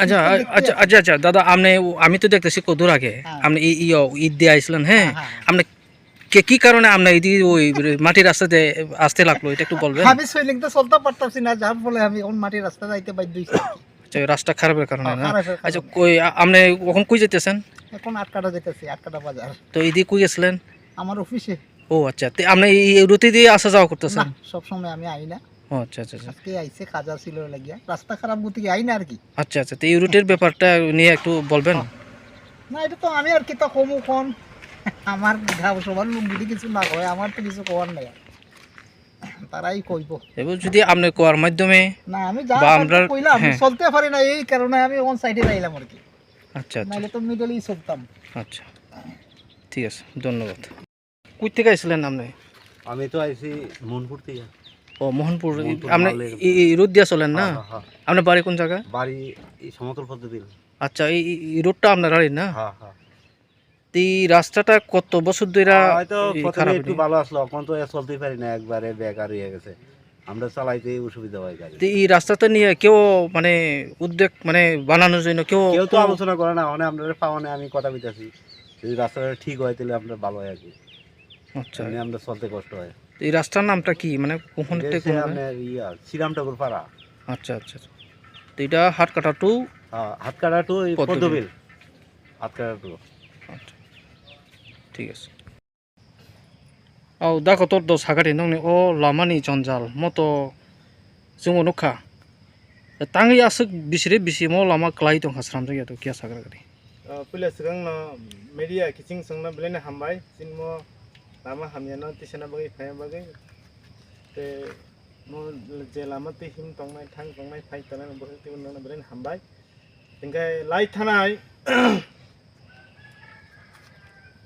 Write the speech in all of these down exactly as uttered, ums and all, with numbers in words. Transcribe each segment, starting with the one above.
আচ্ছা, আচ্ছা, আচ্ছা, আচ্ছা, দাদা, আপনি, আমি তো দেখতেছি কত দূর আগে, হ্যাঁ। আপনি ই-, ইয়ো, ইট দিয়ে আইছিলেন, হ্যাঁ? হ্যাঁ, হ্যাঁ, হ্যাঁ। আপনি কে-, কি কারণে আপনি এই দিয়ে ওই মাটির রাস্তা দিয়ে আসতে লাগলো, এটা একটু বলবেন? আমি সুইলিং তো চলতে পারতাছি না, যার ফলে আমি এখন মাটির রাস্তা যাইতে বাধ্য হইছি। আচ্ছা, ওই রাস্তা খারাপের কারণে হ্যাঁ, না? খারাপের আচ্ছা, কারণে। কই, আ-, আপনি এখন কই যাইতেছেন? এখন আটকাটা যাইতেছি, আটকাটা বাজার। তো এই দিয়ে কই গেছিলেন? আমার অফিসে। ও আচ্ছা, তে আপনি এই, এই রুটে দিয়ে আসা যাওয়া করতেছেন? না, সব সময় আমি আই না। ও আচ্ছা, আচ্ছা, আচ্ছা। আজকে আইছে, কাজ ছিল লাগিয়া। রাস্তা খারাপ গতিকে আই না আর কি। আচ্ছা, আচ্ছা, তো এই রুটের ব্যাপারটা নিয়ে একটু বলবেন? না, এটা তো আমি আর কি তা কমু কোন। আমার গাঁও সবার লোক যদি কিছু না হয়, আমার তো কিছু করার নাই। তারাই কইবো। এবার যদি আপনি কোয়ার মাধ্যমে না, আমি যা বা পারি আমরা, কইলাম, হ্যাঁ। চলতে পারি না, এই কারণে আমি ওন সাইডে যাইলাম আর কি। আচ্ছা, আচ্ছা। নাইলে তো মিডলেই চলতাম। আচ্ছা, ঠিক আছে, ধন্যবাদ। কই থেকে আইছিলেন আপনি? আমি তো আইছি মোহনপুর থেকে। ও, মোহনপুর। মোহনপুর আপনি মালের এই, এই রোড দিয়ে চলেন না? হ্যাঁ, হ্যাঁ, হ্যাঁ। আপনার বাড়ি কোন জায়গা? বাড়ি এই সমতল পদ্মা বিল। আচ্ছা, এই, এই, এই রোডটা আপনার বাড়ি না? হ্যাঁ, হ্যাঁ। তো এই রাস্তাটা কত বছর ধরে হয়তো এই প্রথমে খারাপ একটু হয়নি? ভালো আসলো, এখন তো এ চলতেই পারি না, একবারে বেকার হয়ে গেছে। আমরা চালাইতে অসুবিধা হয় গাড়ি। তো এই রাস্তাটা নিয়ে কেউ মানে উদ্যোগ মানে বানানোর জন্য কেউ কেউ তো কোনো আলোচনা করে না, মানে আমরা পাওয়া নেই, আমি কথা কইতাছি। যদি রাস্তাটা ঠিক হয়, তাহলে আমরা ভালো হয় আর কি। আচ্ছা। এমনি আমরা চলতে কষ্ট হয়। তো এই রাস্তার নামটা কি? মানে কোন এটা থেকে হচ্ছে কোন জায়গায়? আপনার ইয়া, শ্রীরাম ঠাকুর পাড়া। আচ্ছা, আচ্ছা, আচ্ছা। তো এটা হাতকাটা to হ্যাঁ, হাতকাটা to এই পদ্মবিল। পদ্মবিল। হাতকাটা to। আচ্ছা, ঠিক আছে। Au, da kotor dos hagari nokni o lamani jonjal moto chwngno nukha. Tangwi aswk bisire bisimo lama kwlai tongkha sramjakya to kiya sagra gari. Ah, puila swkangno media kiching chwngno belai no hambai, chini mo lama hamyano tisana bagwi phaina bagwi. Tei mo je lama twi him tongnai, thang tongnai, phai tongnai, bwswk twi nokno belai no hambai. Hinkhe lai thanai,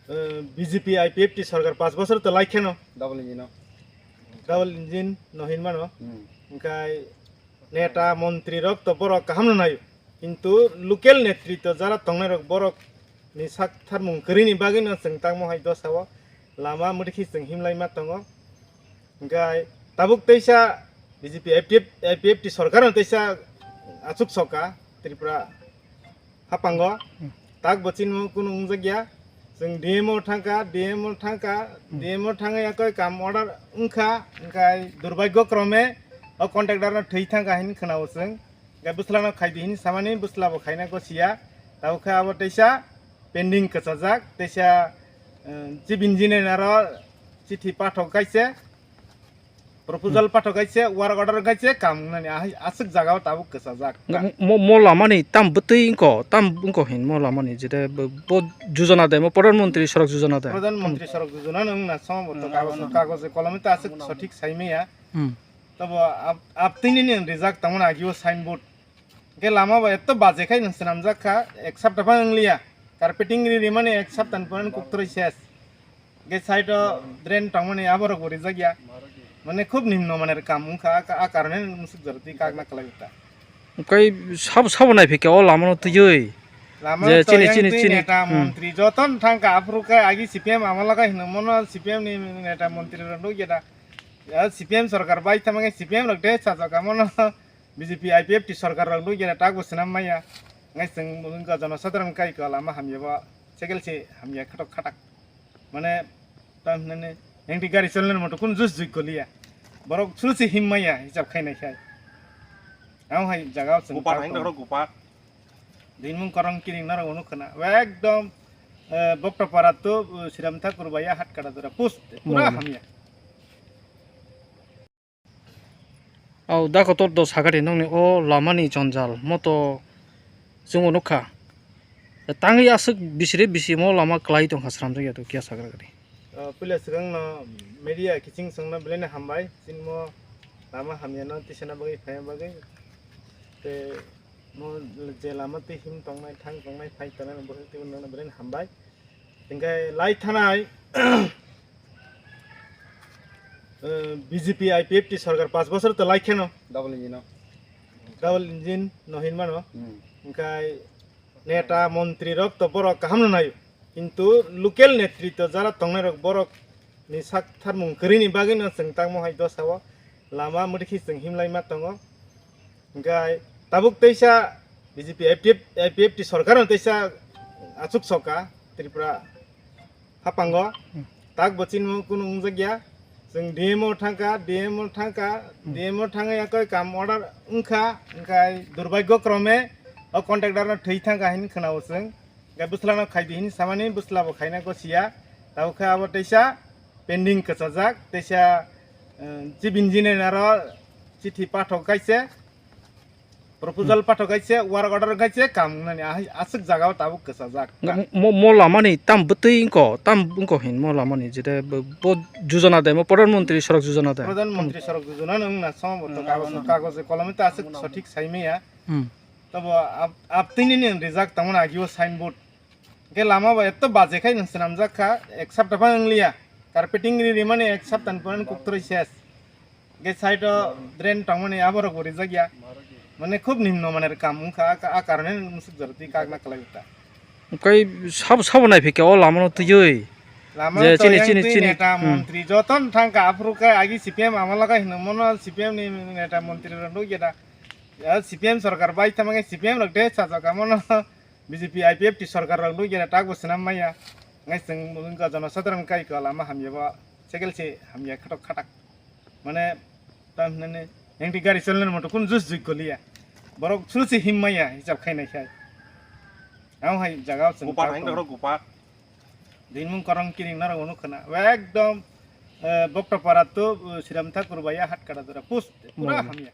eh, B J P I P F T sorkar panch bochor to lai kheno. Double engine o. Double engine no hinmano. Hmm. Hinkhe neta, montri rok to borok kaham no naio. Kintu local netritwo jara tongnai rok borok ni sak tharmung kwrwini bagwi no chwng tangmo hai dosa o lama mwdikhi chwng himlai ma tongo. Hinkhe tabuk teisa B J P I P F, I P F T sorkar no teisa achuk soka Tripura hapango. Hmm. Tak bo chini kunu wngjakya. Chwng D M o thangkha, D M o thangkha, Hmm. D M o thangwi yakoi kam order wngkha, hinkhe durbagyo krome o contractor no thwi thangkha hinwi khwnao chwng. Hinkhe bwsla no khaidi hinwi samani bwsla bo khaina gosiya. Tabuk khe abo teisa pending kwchajak, teisa, eh, chief engineer aro chithi pathok kaise. Proposal Hmm. pathok kaise, work order kaise, kam wngnani ahai aswk jaga o tabuk kwchajak. Mo, mo, mo lamani tam bwtwi wngko, tam wngko hin mo lamani jete bo, bo jujana de, mo Pradhan Mantri Sadak Jujana de. Pradhan Mantri Sadak Jujana no wngna somo to Hmm, kagoz, ano. Kagoz kolome ta aswk sothik saimaya. Hmm. Tobo ab-, abtwini ni rijak tongmani agi o signboard. Hwnkhe lama bo eto baje khai no swnamjak kha, ek sapta phano wngliya. Carpeting ri rimani ek sapta ni pore kuktrwi ses. Hwnkhe side o drain tongmani aborok bo rijak ya. Mane khub nimno maner kam wngkha, a, a karone musuk jora twi kakna kwlai ta. Kai sabo, sabo naiphikha o lama no twiwi. Lama je no chini, toyang chini, twi chini. Neta Hmm. Montri joto no thangkha, aphuru khe agi C P M amalo khe hino mono C P M ni neta montri rok nukya da. Ya, C P M sorkar bai tamo khe C P M rok de sajak amo no. B J P I P F T sorkar rok nukya tak bo swnam maya. Ngai chwng wngkha jono sadharon kai ko lama hamya bo. Sekel se hamya khatok khatak. Mane tam hinane engti gari cholnani moto kun jus jui koliya. Borok sulu se him maya hisab khainai khai. Amo hai jaga o chwng Gopar tak hai tong. Nang Gopar. Dinmung korong kiring narok unu khana. Ekdom, eh, Bokto para to, eh, Siram Thakur baya hat kada dora. Pus, pura Hmm. hamya. Au, da kotor dos hagari nokni o lamani jonjal moto chwngno nukha. Tangwi aswk bisire bisimo lama kwlai tongkha sramjakya to kiya sagra gari. Ah, puila swkangno media kiching chwngno belai no hambai, chini mo lama hamyano tisana bagwi phaina bagwi. Tei mo je lama twi him tongnai, thang tongnai, phai tongnai, bwswk twi nokno belai no hambai. Hinkhe lai thanai, eh, B J P I P F T sorkar panch bochor to lai kheno. Double engine o. Double engine no hinmano. Hmm. Hinkhe neta, montri rok to borok kaham no naio. Kintu local netritwo jara tongnai rok borok ni sak tharmung kwrwini bagwi no chwng tangmo hai dosa o lama mwdikhi chwng himlai ma tongo. Hinkhe Tabuk teisa B J P I P F, I P F T sorkar no teisa achuk soka Tripura hapango. Hmm. Tak bo chinmo kunu wngjakya. Chwng D M o thangkha, D M o thangkha, Hmm. D M o thangwi yakoi kam order wngkha, wngkha durbagyo krome o contractor no thwi thangkha hin khwnao chwng. Hingke bwsla no khaidi hin samani bwsla bo khaina gosiya. Tabuk khe abo teisa pending kwchajak, teisa, eh, chief engineer aro chithi pathok kaise, proposal pathok kaise, work order kaise, kam nani ahai aswk jaga o tabuk kwchajak. Mo, mo, mo lamani tam bwtwi wngko, tam wngko hin mo lamani jete bo, bo jujana de, mo Pradhan Mantri Sadak Jujana de. Pradhan Mantri Sadak Jujana no wngna somo bo to Hmm. kagoz, kagoz kolome ta aswk sothik saimaya. Hmm. Tobo ab-, abtwini ni rijak tongmani agio signboard. Hingke lama bo eto baje khai nang swnamjak kha, ek sapta phano wngliya. Carpeting ri rimani ek sapta ni pore kuktroi ses. Hingke side o drain tongmani aborok bo rijak ya. Mane khub nimno maner kam wngkha, a, a karone musuk jora twi kakna kwlai ta. Kai sab-, sabo naiphikhe o lama no twiwi. Lama Je no chini, toyang chini, twi chini. Neta Hmm. montri joton thangkha aphuru khe agi C P M amalo khe hino mono C P M ni neta montri rok nukya da. Ya, C P M sorkar bai tamo khe C P M rok de sajak amono B J P I P F T sorkar rok nukya da tak bo swnam maya. Ngai chwng wngkha jono sadharan kai ko lama hamya bo sekel se hamya khatok khatak. Mane tam hinani engti gari cholnani moto kun jus jui koliya. Borok suru se him maya hisab khainai khai. Ang hai jaga o chwng Gupa tak hai tong. Doro gupa. Dinmung korong kiring narok unu khna. Ekdom, eh, Boktopara to, eh, Siram Thakur baya hat kada dora. Pus, pura Hmm. hamya.